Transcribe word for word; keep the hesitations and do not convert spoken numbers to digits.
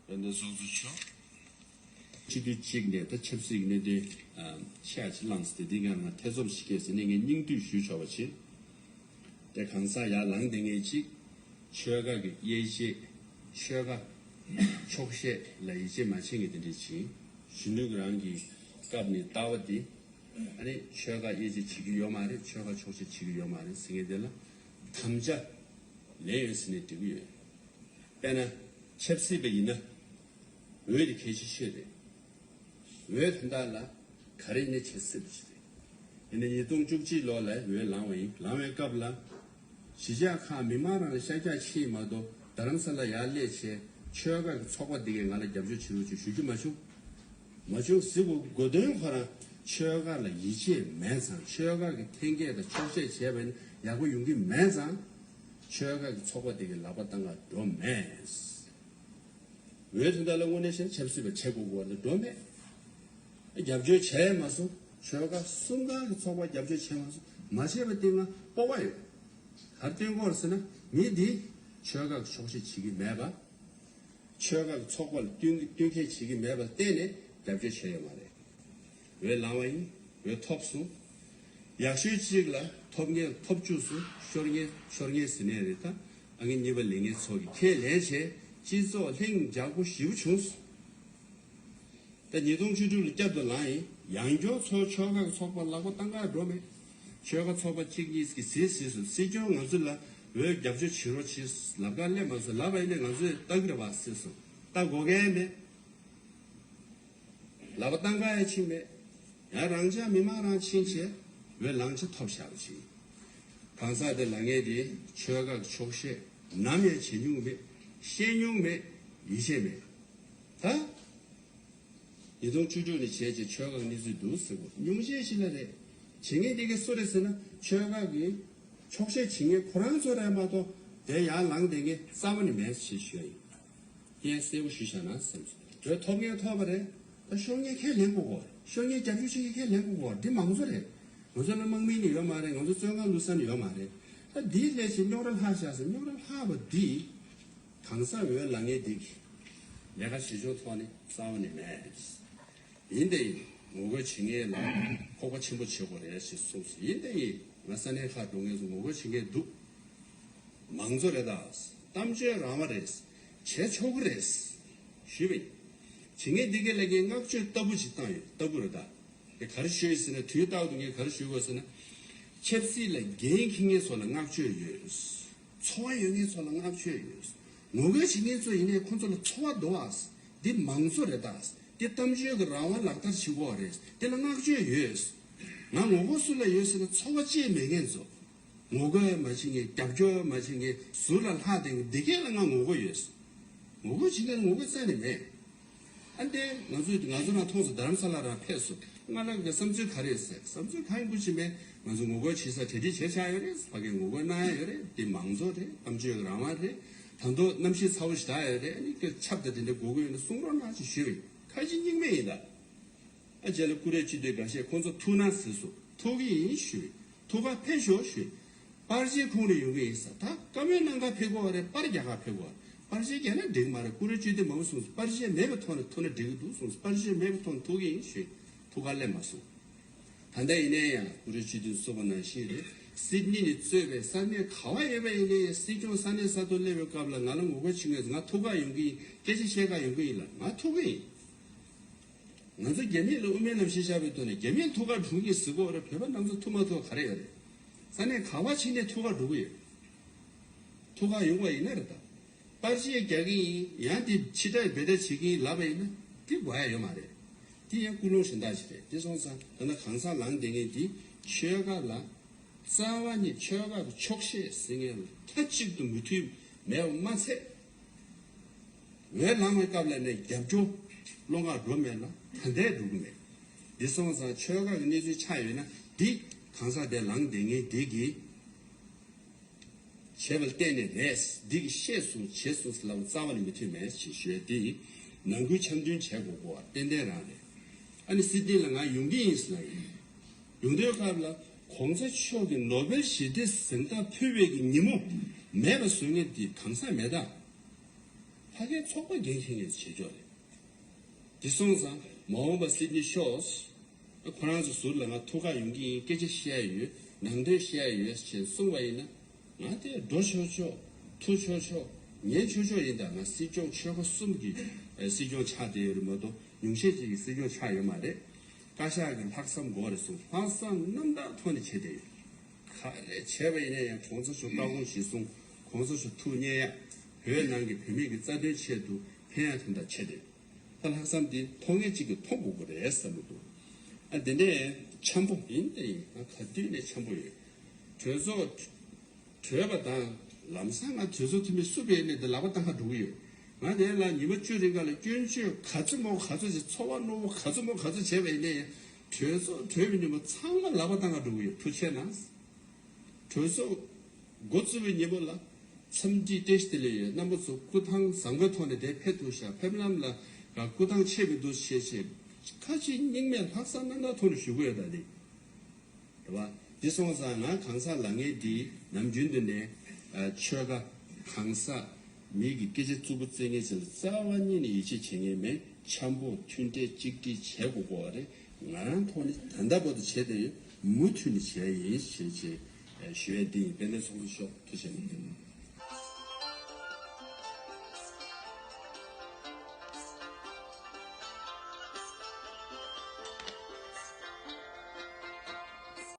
དཔལ་ལྡན་ཚོགས་གཙོ་མཆོག་སྤྱི་འཐུས་གཅིག་ནས་ད་ཆབ་སྲིད་ཀྱི་གནད་དོན་ཤ་ཅིག་བླངས་ཏེ། འདི་ང་ང་ཐེ་ཚོམ་ཞིག་སྐྱེས་ཟེར་ནས་ངས་སྙིང་བསྡུས་ཞུ་ཆོག་པ་བྱེད། དེ་གང་ཟག་ཡར་ལངས་བསྡད་མཁན་གཅིག་ཆོལ་ཁ་གི་དབྱེ་འབྱེད། ཆོལ་ཁ་ཕྱོགས་ཞེན་ལ་ཡིད་ཆེས་མ་བྱེད་མཁན་དེ་འདྲ་ཅིག་གཞོན་ནུ་རང་གི་སྐབས་ནས་ལྟ་བ་དེ། ཨ་ནི་ཆོལ་ཁ་དབྱེ་འབྱེད་བྱེད་ཀྱི་ཡོད་མ་རེད། ཆོལ་ཁ་ཕྱོགས་ཞེན་བྱེད་ཀྱི་ཡོད་མ་རེད་ཟེར་མཁན་དེ་ལ་དམ་བཅའ་ལེན་ཡོད་ཟེར་ནས་འགྲིག་གི་ཡོད། དཔེར་ན་ཆབ་སྲིད་པ་ཡིན་ན་འོས་དེ་གལ་ཆེ་ཤོས་རེད། འོས་དོན་དག་ལ་ག་རེ་ཡིན་ནའི་བྱེད་སྲིད་པ་ཞིག་རེད། ཡིན་ནའི་ཉིས་སྟོང་བཅུ་གཅིག་ལོ་ལ་འོས་ལངས་པ་ཡིན། ལངས་པའི་སྐབས་ལ་གཞིས་ཆགས་ཁག་མི་མང་རང་ལ་ཤར་རྒྱག་ཕྱིན་མ་གཏོགས། རྡ་རམ་ས་ལ་ཡར་སླེབས་བྱས་ཆོལ་ཁ་གི་ཚོགས་པ་འདི་གས་ང་ལ་རྒྱབ་སྐྱོར་བྱེད་རོགས་ཅེས་ཞུ་རྒྱུ་མ་བྱུང་། མ་བྱུང་ཟེར་དགོས་དགོས་དོན་ཁོ་རང་ཆོལ་ཁ་ལ་ཡིད་ཆེས་མེད་ཙང་། ཆོལ་ཁ་གི་འཐེན་འཁྱེར་དང་ཕྱོགས་ཞེན་བྱས་པ་ཡིན་ན་ཡག་པོ་ཡོང་གི་མེད་ཙང་། ཆོལ་ཁ་གི་ཚོགས་པ་འདི་གས་ལག་པ་བཏང་ག་འགྲོ་མེད། འོས་དོན་དག་ལ་དངོས་གནས་བཤད་ན་ཆབ་སྲིད་པ་བྱེད་དགོས་དགོས་པ་འདྲ་འགྲོ་མེད། རྒྱབ་སྐྱོར་བྱས་མ་སོང་། ཆོལ་ཁ་གསུམ་ག་གི་ཚོགས་པ་རྒྱབ་སྐྱོར་བྱས་མ་སོང་། མ་བྱས་པ་དེ་ང་སྤོབས་པ་ཡོད། ག་རེ་སྟོན་གྱི་ཡོད་ཟེར་ན་མི་འདི་ཆོལ་ཁ་གི་ཕྱོགས་ཞེན་བྱེད་ཀྱི་མེད་པ། ཆོལ་ཁ་གི་ཚོགས་པ་ལ་བསྟུན་བསྟུན་མཁས་བྱེད་ཀྱི་མེད་པ་བརྟེན་ནས་རྒྱབ་སྐྱོར་བྱས་ཡོད་མ་རེད། འོས་ལངས་པ་ཡིན། འོས་ཐོབ་སོང་། ཡག་ཤོས་གཅིག་ལ་ཐོབ་མཁན་ཐོབ་བཅུག་སོང་། ཤོར་མཁན་ཤོར་མཁན་ཟེར་ནའི་རེད། ད་ཨ་ངེ་གཉིས་པ་ལས་ངན་ཚོ་གིས་ཁས་ལེན་བྱས་སྤྱི་ཚོགས་ལྷིང་འཇགས་པོ་ཞེ་པོ་བྱུང་སོང་། ད་ཉིས་སྟོང་བཅུ་དྲུག་ལ་བསྐྱར་དུ་ལངས་ཡིན། ཡང་བསྐྱར་ཚོ་ཆོལ་ཁ་གི་ཚོགས་པ་ལག་པ་བཏང་ག་འགྲོ་མེད། ཆོལ་ཁ་ཚོགས་པ་གཅིག་གཉིས་ཀྱིས་ཟེར་ཟེར་སོང་། སྲིད་སྐྱོང་ང་ཚོ་ལ་འོས་རྒྱབ་སྐྱོར་བྱེད་རོགས་བྱེད་ལབ་ག་སླེབས་མ་སོང་། ལབ་པ་ཡིན་ན་ང་ཚོས་ལྟ་གི་རེད་པ་ཟེར་སོང་། ལྟ་དགོས་མཁན་མེད། ལག་པ་བཏང་ག་ཡང་ཕྱིན་མེད། ཡང་རང་ཅག་མི་མང་རང་ཕྱིན་བྱས་འོས་ལངས་ཆ་ཐོབ་བཞག་པ་ཞིག་གང་ཟག་དེ་ལ་ངས་དེ་ཆོལ་ཁ་གི་ཕྱོགས་ཞེན་ནམ་ཡང་བྱེད་མྱོང་མེད། ཤེས་མྱོང་མེད། ཡིད་ཆེས་མེད། ད་ཉིས་སྟོང་བཅུ་དྲུག་ནས་བྱས་རྗེས་ཆོལ་ཁ་གི་གནས་ཚུལ་འདུག་ཟེར་གོ། ཉུང་ཤས་ཤིག་ལ་རེད། བྱེད་མཁན་དེ་གས་སུ་རེད་ཟེར་ན་ཆོལ་ཁ་གི་ཕྱོགས་ཞེན་བྱེད་མཁན་ཁོ་རང་ཚོ་རེད་མ་གཏོགས་དེ་ཡར་ལངས་བསྡད་མཁན་རྩ་བ་ནས་མེད་ཅེས་ཞུ་ཡ་ཡིན། ཡང་གསལ་པོ་ཞུས་བཞག་ན་བསམ་སོང་། འོས་ཐོབ་མཁན་ཐོབ་པ་རེད། ད་ཤོར་མཁན་ཁས་ལེན་དགོས་གོ། ཤོར་མཁན་རྒྱབ་སྐྱོར་བྱེད་མཁན་ཁས་ལེན་དགོས་གོ། འདི་མང་གཙོ་རེད། ང་ཚོ་ལ་དམག་མི་ནི་ཡོད་མ་རེད། ང་ཚོ་བཙོན་ཁང་ལུས་ས་ནི་ཡོད་མ་རེད། ད་འདིའི་སླད་ཕྱིན་རྙོག་དྲ་ལྷག་བཞག་ཟེར། རྙོག་དྲ་ལྷག་པ་འདི་གང་ཟག་འོས་ལངས་མཁན་འདི་གི་ལས་ཀ་བྱེད་ཕྱོགས་ཐོག་ནས་རྩ་བ་ནས་མེད། ཡིན་དེ་ཡིན། ངོ་རྒོལ་བྱེད་མཁན་ལ་ཁོག་པ་ཆེན་པོ་བྱེད་དགོས་རེད་ཞེས་གསུངས་སོང་། ཡིན་དེ་ཡིན། ང་ས་གནས་ཁག་འགྲོ་མཁན་ཚོ་ངོ་རྒོལ་བྱེད་མཁན་འདུག་མང་གཙོ་རེད་ད། གཏམ་བརྗོད་རང་དབང་རེད། བྱེད་ཆོག་གི་རེད། ཞུས་པ་ཡིན། བྱེད་མཁན་འདི་གས་ལ་ངས་བསྔགས་བརྗོད་ལྟ་བུ་ཞིག་བཏང་ཡོད། ལྟ་བུ་རེད་ད། དེ་ག་རེ་ཞུས་ཡོད་ཟེར་ན། དུས་རྟག་ཏུ་ངས་ག་རེ་ཞུ་དགོས་ཟེར་ན། ཆབ་སྲིད་ལ་འགན་འཁྱེར་མཁན་ཚོ་ལ་བསྔགས་བརྗོད་ཡོད། ཚོར་བ་ཡོད་མཁན་ཚོ་ལ་བསྔགས་བརྗོད་ཡོད། ངོ་རྒོལ་བྱེད་མཁན་ཚོ་ཡིན་ནའི་ཁོང་ཚོ་ལ་ཚོར་བ་འདུག་ཨ། འདི་མང་གཙོ་རེད་ད། འདི་གཏམ་བརྗོད་ཀྱི་རང་དབང་ལག་བསྟར་བྱེད་དགོས་རེད། འདི་ལ་བསྔགས་བརྗོད་ཡོད། ང་ངོ་རྒོལ་སུ་ལ་ཡོད་ཟེར་ན། ཚོར་བ་བཅད་མེད་མཁན་ཚོ། ངོ་རྒོལ་མ་བྱེད་མཁན། རྒྱབ་སྐྱོར་མ་བྱེད་མཁན་ཟུར་ལ་ལྷག་བསྡད་མཁན་འདི་གས་ལ་ང་ངོ་རྒོལ་ཡོད། ངོ་རྒོལ་བྱེད་མཁན་ངོ་རྒོལ་རྩ་ནས་མེད། ཨ་འདི་ང་ཚོས་ང་ཚོ་རང་མཐོང་སོང་། རྡ་རམ་ས་ལ་རང་ཕེབས་སོང་། སྔ་ལ་གི་བསམ་ཚུལ་ག་རེ་ཟེར། བསམ་ཚུལ་གང་ཡིན་པོ་ཅི་མེད། ང་ཚོ་ངོ་རྒོལ་བྱེད་ས་གྲ་སྒྲིག་བྱས་བཞག་ཡོད་རེད། ཕ་གིར་ངོ་རྒོལ་གནང་ཡ་ཡོད་རེད། འདི་མང་གཙོ་རེད། གཏམ་བརྗོད་རང་དབང་རེད། ད་དུང་གནམ་གཤིས་ཚ་བོ་ཞིག་ད་ཡོད་རེད། ཨ་ནི་སྐད་ཆ་དང་དེ་འདྲ་དགོས་ཀྱི་ཡོད་ན་གསུང་རོགས་གནང་ཞེས་ཞུས་པ་ཡིན། ཁ་ཞེ་གཉིས་མེད་ཡིན་ད། ཨ་རྗེས་ལ་ཀུ་རེ་སྤྱི་འཐུས་འགའ་ཤས་ཁོང་ཚོ་ཐུག་ན་ཟེར་སོང་། ཐུག་གི་ཡིན་ཞུས། ཐུག་ག་ཕེབས་ཤོག་ཞུས། པར་ཆས་ཁོང་རང་ཡོང་གི་ཡིན་ཟེར། ད་བཀའ་མོལ་གནང་ག་ཕེབས་དགོས་པ་རེད། པར་རྒྱག་ག་ཕེབས་དགོས་པ། པར་ཆས་རྒྱག་ན་འགྲིག་མ་རེད། ཀུ་རེ་སྤྱི་འཐུས་མང་པོ་གསུངས་སོང་། པར་ཆས་མེད་པའི་ཐོག་ནས་ཐུག་ན་འགྲིག་གི་འདུག་གསུངས་སོང་། པར་ཆས་མེད་པའི་ཐོག་ནས་ཐུག་གི་ཡིན་ཞུས། ཐུག་ག་སླེབས་མ་སོང་། ད་ལྟ་ཡིན་ནའི་ཡང་ཀུ་རེ་སྤྱི་འཐུས་གསུངས་པ་ནང་བཞིན་རེད། སིད་ནི་ནས་གཙོས་པའི་ས་གནས་ག་བ་ཡོད་པ་ཡིན་ནའི་ཡང་། སྲིད་སྐྱོང་ས་གནས་ས་ཐོག་སླེབས་པའི་སྐབས་ལ་ང་ལ་ངོ་རྒོལ་བྱེད་མཁན་ཚོ་ང་ཐུག་ག་ཡོང་གི་ཡིན། སྐད་ཆ་བཤད་ག་ཡོང་གི་ཡིན་ལ། ང་ཐུག་གི་ཡིན། ང་ཚོ་རྒྱ་མི་ལ་དབུ་མའི་ལམ་གཞི་བཞག་པའི་ཐོག་ནས་རྒྱ་མིས་ཐུག་ག་འགྲོ་གི་ཟེར་གོ་རེད། བོད་པ་རྣམ་ཚོ་ཐུག་མ་ཐུག་ག་རེ་ཡོད་རེད། ས་གནས་ག་བ་ཕྱིན་ནས་ཐུག་ག་འགྲོ་གི་ཡོད། ཐུག་ག་ཡོང་བ་ཡིན་ན་རེད་ད། པར་ཆས་རྒྱག་གི་ཡིན། ཡང་དེ་ཕྱི་དགྲ་འབོད་སྒྲ་བྱེད་ཀྱི་ཡིན་ལབ་པ་ཡིན་ན་དེ་དགོས་ཡ་ཡོད་མ་རེད། དེ་ཡང་ཀུན་སློང་གཞན་དག་ཞིག་རེད། དེ་སོང་ཙང་ད་ལྟ་གང་ཟག་ལངས་བསྡད་མཁན་དེ་ཆོལ་ཁ་ལ་རྩ་བ་ནས་ཆོལ་ཁ་གི་ཕྱོགས་ཞེན་ཟེར་མཁན་ལ་མཐའ་གཅིག་ཏུ་མོས་མཐུན་མེད་པ་མ་ཚད། འོས་ལངས་པའི་སྐབས་ལ་ནས་རྒྱབ་སྐྱོར་སློང་ག་འགྲོ་མེད་ལ་ད་ལྟའི་འགྲོ་གི་མེད། འདི་སོང་ཙང་ཆོལ་ཁ་གི་གནས་ཚུལ་ཆགས་ཡོད་ན་འདི་གང་ཟག་དེ་ལངས་བསྡད་མཁན་འདི་གིས་བྱས་པ་ལ་བརྟེན་ནས་རེད། འདི་གིས་ཤེས་སོང་བྱས་སོང་ཟེར་ལབ་རྩ་བ་ནས་མི་མཐུན་མེད་ཅེས་ཞུ་ཡ་འདི་ནང་ཁུལ་འཆམ་མཐུན་བྱས་དགོས་པ་ཏན་ཏན་རང་རེད། ཨ་ནི་སྲིད་དོན་ལ་ང་ཡོང་གི་ཡིན་ཟེར་ན་ཡོང་དུས་སྐབས་ལ་གོང་ས་མཆོག་གིས་ནོ་བེལ་ཞི་བདེ་གཟེངས་རྟགས་ཕུལ་བའི་གི་ཉིན་མོ་མེད་པ་བཟོ་མཁན་འདི་གང་ཟག་མེད་ད། ཕ་གིའི་ཚོགས་པ་འགན་འཁྱེར་མཁན་ཞིག་བྱེད་ཆོག་རེད། དེ་སོང་ཙང་མ་འོངས་པ་སིད་ནི་ཤོས་ཁོ་རང་ཚོ་ཟུར་ལ་ང་ཐུག་ག་ཡོང་གི་ཡིན། སྐད་ཆ་བཤད་ཡ་ཡོད། ནང་དོན་བཤད་ཡ་ཡོད་ཅེས་གསུངས་པ་ཡིན་ན། ང་དེ་འགྲོ་ཆོག་ཆོག་ཐུག་ཆོག་ཆོག་ཉན་ཆོག་ཆོག་ཡིན། ད་ང་སྲིད་སྐྱོང་ཆོལ་ཁ་གསུམ་གྱི་ཨ་སྲིད་སྐྱོང་ཆགས་བསྡད་ཡོད་རེད་མ་གཏོགས་ཉུང་ཤས་ཅིག་གི་སྲིད་སྐྱོང་ཆགས་ཡོད་མ་རེད། བཀའ་ཤག་གི་ལྷག་བསམ་དགོས་རེད་གསུངས། ལྷག་བསམ་རྣམ་དག་ཐོག་ནས་བྱས་བསྡད་ཡོད། ག་རེ་བྱས་པ་ཡིན་ན་ཡང་གོང་ས་མཆོག་བཀའ་དགོངས་གཞིར་བཟུང་། གོང་ས་མཆོག་ཐུགས་མཉེས་ཡ། བོད་ནང་གི་བོད་མི་གི་རྩ་དོན་ཆེད་དུ་ཕན་ཡ་དོན་དག་བྱས་བསྡད་ཡོད། ད་ལྷག་བསམ་འདི་མཐོང་མཁན་གཅིག་གིས་མཐོང་དགོས་ཀྱི་རེད་བསམ་གྱི་འདུག་ཨ་དེ་ནས་འཆམ་པོ་ཡིན་ད་ཡིན། ང་ག་དུས་ནས་འཆམ་པོ་ཡོད། གྲོས་ཚོགས་གྲོལ་བ་དང་ལམ་སང་ང་གྲོས་ཚོགས་འཐུས་མི་སུ་བས་ནས་འདི་ལག་པ་བཏང་ག་འགྲོ་གི་ཡོད། ང་དེ་ལ་ཉི་མ་བཅུ་རིང་ག་ལ་སྐྱོན་བརྗོད་ག་ཚོད་མོ་ག་ཚོད་བྱས། ཚོར་བ་རྣོ་པོ་ག་ཚོད་མོ་ག་ཚོད་བྱས་པ་ཡིན་ནའི་གྲོས་ཚོགས་གྲོལ་བའི་ཉིན་མོ་ཚང་མ་ལག་པ་བཏང་ག་འགྲོ་གི་ཡོད། ཐུགས་རྗེ་གནང་། གྲོས་ཚོགས་འགོ་བཙུགས་པའི་ཉིན་མོ་ལ་འཚམས་འདྲི་བཀྲ་ཤིས་བདེ་ལེགས་ཡོད། རྣམ་པ་ཚོ་སྐུ་ཐང་བཟང་པོའི་ཐོག་ནས་དེ་ཕེབས་ཐུབ་ཤག་ཕེབས་ལམ་ལ་སྐུ་ཐང་ཆད་མི་འདུག་ཞེས་བྱས་ཁ་ཅིག་སྙིང་མེད་ལྷག་བསམ་རྣམ་དག་ཐོག་ནས་ཞུ་གི་ཡོད། ད་འདི་རེད་བ། འདི་སོང་ཙང་ང་གང་ཟག་ལ་ངས་འདི་ནམ་རྒྱུན་དུ་ནས་ཨ་ཆོལ་ཁ་གང་ཟག་མི་གི་སྐད་ཆ་རྩུབ་པོ་བརྩི་མཁན་ཚོ་ལ་རྩ་བ་ཉིད་ནས་ཡིད་ཆེས་བྱེད་མཁན་མེད། འཆམ་པོ་མཐུན་འབྲེལ་གཅིག་སྒྲིལ་བྱེད་དགོས་པ་རེད། ང་རང་ཐོག་ནས་ད་ལྟ་བར་དུ་བྱས་བསྡད་ཡོད། མུ་མཐུད་ནས་བྱས་ཡིན་ཞེས་བྱས་ཞུ་ཡས་འདི་ཡིན། དཔལ་ལྡན་ཚོགས་གཙོ་མཆོག་ཐུགས་རྗེ་གནང་།